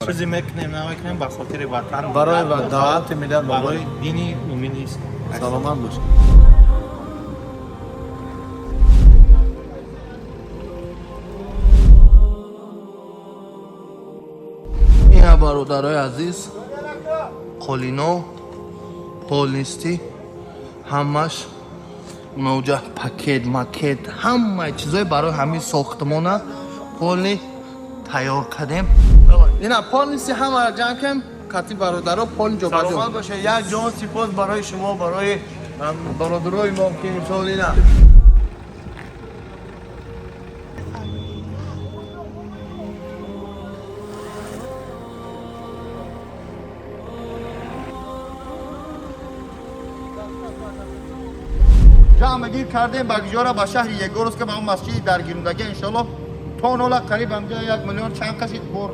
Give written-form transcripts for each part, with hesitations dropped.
Чизе мекунем, намекунем, ба хотири ватан, барои давлати, миллат, барои дини мумини. Саломат бош. Ина, бародарои азиз, қолино полностью ҳамаш уноҷа, пакет макет, ҳамаи чизое барои ҳамин сохтмона полный тайёр кардем. Ина, полностью ҳамаро ҷамъ кардем, кати бародаро полный ҷобаҷо. Саломат боше. Як ҷон сипос барои шумо, барои бародарои мо, ки имсол ина Ҷамъгир кардем ба гиҷора, ба шаҳри Егоровска, ба он масҷиди даргирундагӣ. Иншоалло, то нола қариб ҳамҷа 1 миллион чанд қашид бор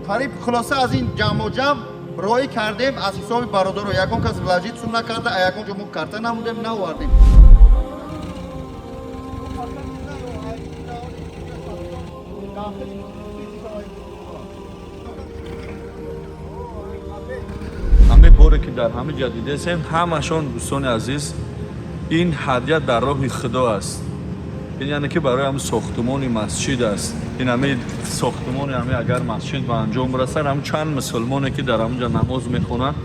қариб. Хулоса, аз ин ҷамъо ҷамъ роӣ кардем аз ҳисоби бародаро. Ягон кас вложить сум накарда, а ягон ҷо мо карта намудем, наовардем. Ҳамаи боре ки дар ҳама ҷа дидесем, ҳамашон, дӯстони азиз, ин ҳадя дар роҳи Худо аст. Ин яъне ки барои ҳами сохтумони масҷид аст. Ин ҳамаи сохтумони ҳами агар масҷид ба анҷом расад, ҳам чанд мусулмоне ки дар ҳамунҷа намоз мехонанд,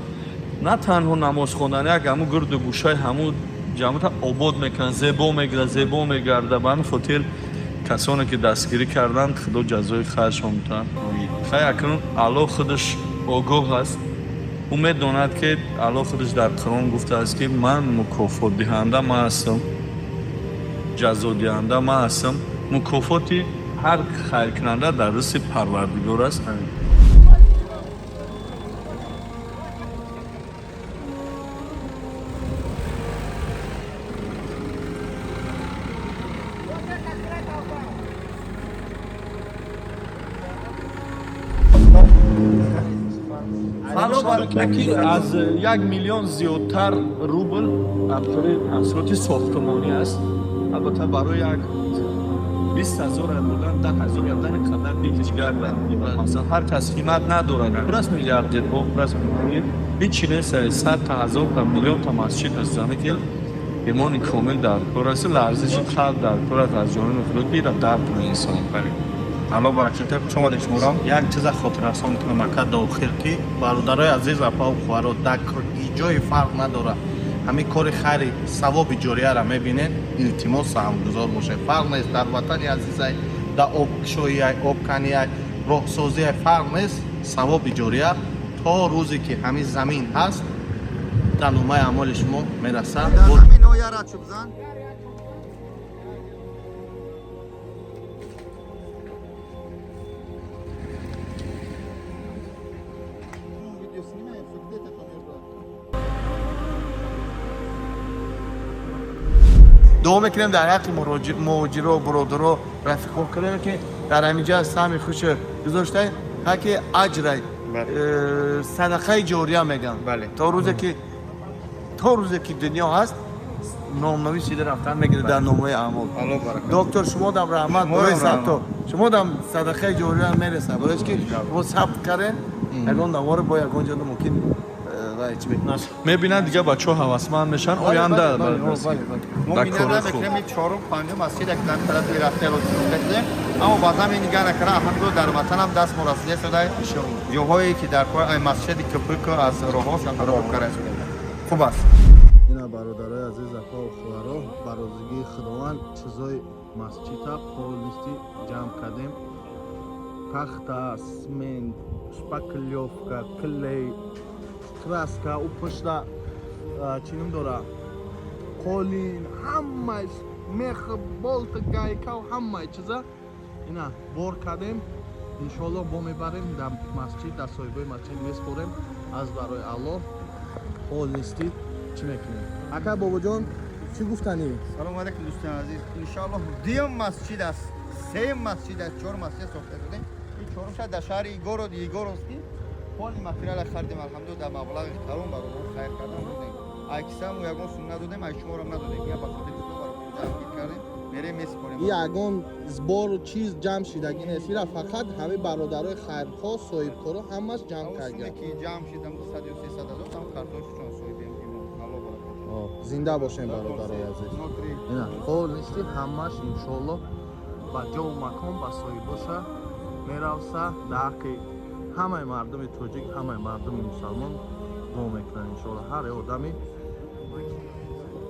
на танҳо намоз хондан, як ҳамун гирду гӯшаи ҳамун ҷамоата обод мекунанд, зебо мегирад, зебо мегардад. Ба ҳамин хотир касоне ки дастгирӣ карданд, Худо ҷазои хайршон диҳад. Хай, акнун Аллоҳ худаш огоҳ аст, ӯ медонад, ки Аллоҳ худаш дар Қуръон гуфтааст, ки ман мукофотдиҳанда ман ҳастам, ҷазодиҳанда ман ҳастам. Мукофоти ҳар хайркунанда дар дасти Парвардигор аст. Ки аз 1 миллион зиёдтар рубл маҳсулоти сохтмонӣ аст. Албатта, барои як 20 ҳазор бурдан, 10 ҳазор бурдан қадар дигар, масалан, ҳар кас ҳиммат надорад. Пур аст миллиардерҳо, пур аст миллионер, ҳичи нест. Садта, ҳазорта, миллионта масҷид ҳастанд, ки имони комил дар кор аст, ларзиши қалб дар кор аст аз ҷониби Худо, ки ира дард кунад инсон. Алло баракат, хуш омадед шуморо. Як чиза хотиррасон мекунам, ака, дохир, ки бародарои азиз, апаву хоҳаро, дар ҷои фарқ надорад, ҳамин кори хайри савоби ҷорияро мебинед, илтимос, саҳмгузор бошед. Фарқ нест, дар ватани азизай, дар обкушоиай, обканиай, роҳсозиай, фарқ нест, савоби ҷория то рӯзе ки ҳамин замин ҳаст, дар номаи аъмоли шумо мерасад. Ҳамин ояра чӯбзан. Дуо мекунем дар ҳаққи муҳоҷиро, бародаро, рафиқо кардем, ки дар ҳаминҷа саҳми хуш гузошта, ҳаки аҷрай садақаи ҷория меган. То рӯзе ки дунё ҳаст, номнавис шида рафтан мегирад дар номаи аъмол. Доктор, шумо дам раҳмат барои сабто, шумо дам садақаи ҷория мерасад, барои ки шумо сабт кардем, ягон наворо бо ягон ҷо мумкин Мебинанд, дига бачаҳо ҳавасманд мешаванд оянда Мо миннат мекунем. Чорум, панҷум масҷид як дар тарафи рафтаро кардем, аммо баъзан ин нигаҳ накарда, алҳамдулилла, дар ватанам даст мо расида шуда, ҷоҳое ки дар кор масҷиди кпк аз роҳҳо карда шуда, хуб аст. Ина, бародарои азиз, апаву хоҳаро, ба розигии Худованд чизои масҷида полностью ҷамъ кардем: тахта, смент, шпаклёвка, клей, краска, у пушта чӣ ном дора, қолин, ҳамааш, мех, болт, гайкав, ҳамаи чиза ина бор кардем. Иншоалло, бо мебарем дар масҷид, дар соҳибои масҷид меспорем. Аз барои Аллоҳ полностью чӣ мекунем. Ака Бобоҷон, чӣ гуфтанӣ? Салому алейкум, дӯстони азиз. Иншоаллоҳ, дуюм масҷид аст, сеюм масҷид аст, чор масҷид сохта шудем, ин чорум шаҳр дар шаҳри город Егоровский. Полный материала харидем, алҳамдулилла, дар маблағи калон бародарон хайр кардан будем. Ай кисаму ягон сум надодем, ай шуморам надодем, я ба хотири Худо бародарон ҷамъгир кардем. Мерем, месупорем. И ягон сбору чиз ҷамъ шидагӣ нест, ира фақат ҳамаи бародарои хайрхоҳ, соҳибкоро ҳамаш ҷамъ Суме карда. ки ҷамъ шидам, 200 ё 300 ҳазор там картошчон соҳибем. Алло баракат. Зинда бошем, бародарои азиз. Ина полностью ҳамаш иншолло ба ҷову макон, ба соҳибоша меравса. Дар ҳаққи ҳамаи мардуми тоҷик, ҳамаи мардуми мусалмон дуо мекунанд, иншолло, ҳар одами.